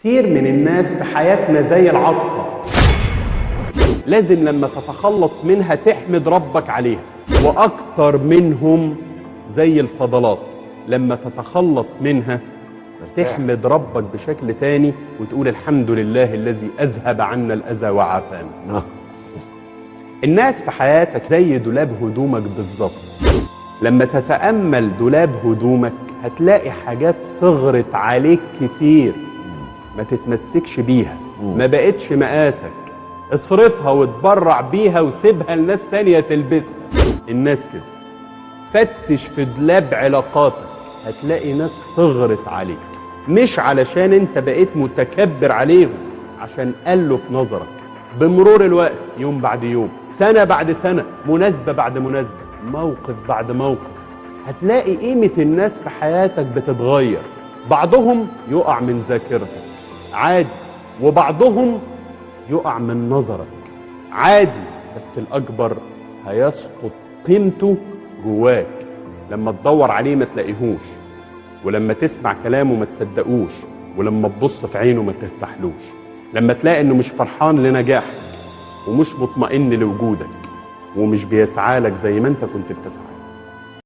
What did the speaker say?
كتير من الناس في حياتنا زي العطسة، لازم لما تتخلص منها تحمد ربك عليها. وأكتر منهم زي الفضلات، لما تتخلص منها تحمد ربك بشكل تاني وتقول الحمد لله الذي أذهب عنا الأذى وعافانا. الناس في حياتك زي دولاب هدومك بالظبط، لما تتأمل دولاب هدومك هتلاقي حاجات صغرت عليك كتير ما تتمسكش بيها، ما بقتش مقاسك، اصرفها وتبرع بيها وسيبها لناس تانية تلبسها. الناس كده، فتش في دولاب علاقاتك هتلاقي ناس صغرت عليك، مش علشان انت بقيت متكبر عليهم، عشان قالوا في نظرك بمرور الوقت، يوم بعد يوم، سنة بعد سنة، مناسبة بعد مناسبة، موقف بعد موقف، هتلاقي قيمة الناس في حياتك بتتغير. بعضهم يقع من ذاكرتك عادي، وبعضهم يقع من نظرك عادي، بس الأكبر هيسقط قيمته جواك لما تدور عليه ما تلاقيهوش، ولما تسمع كلامه ما تصدقوش، ولما تبص في عينه ما ترتاحلوش، لما تلاقي انه مش فرحان لنجاحك ومش مطمئن لوجودك ومش بيسعى لك زي ما انت كنت بتسعى.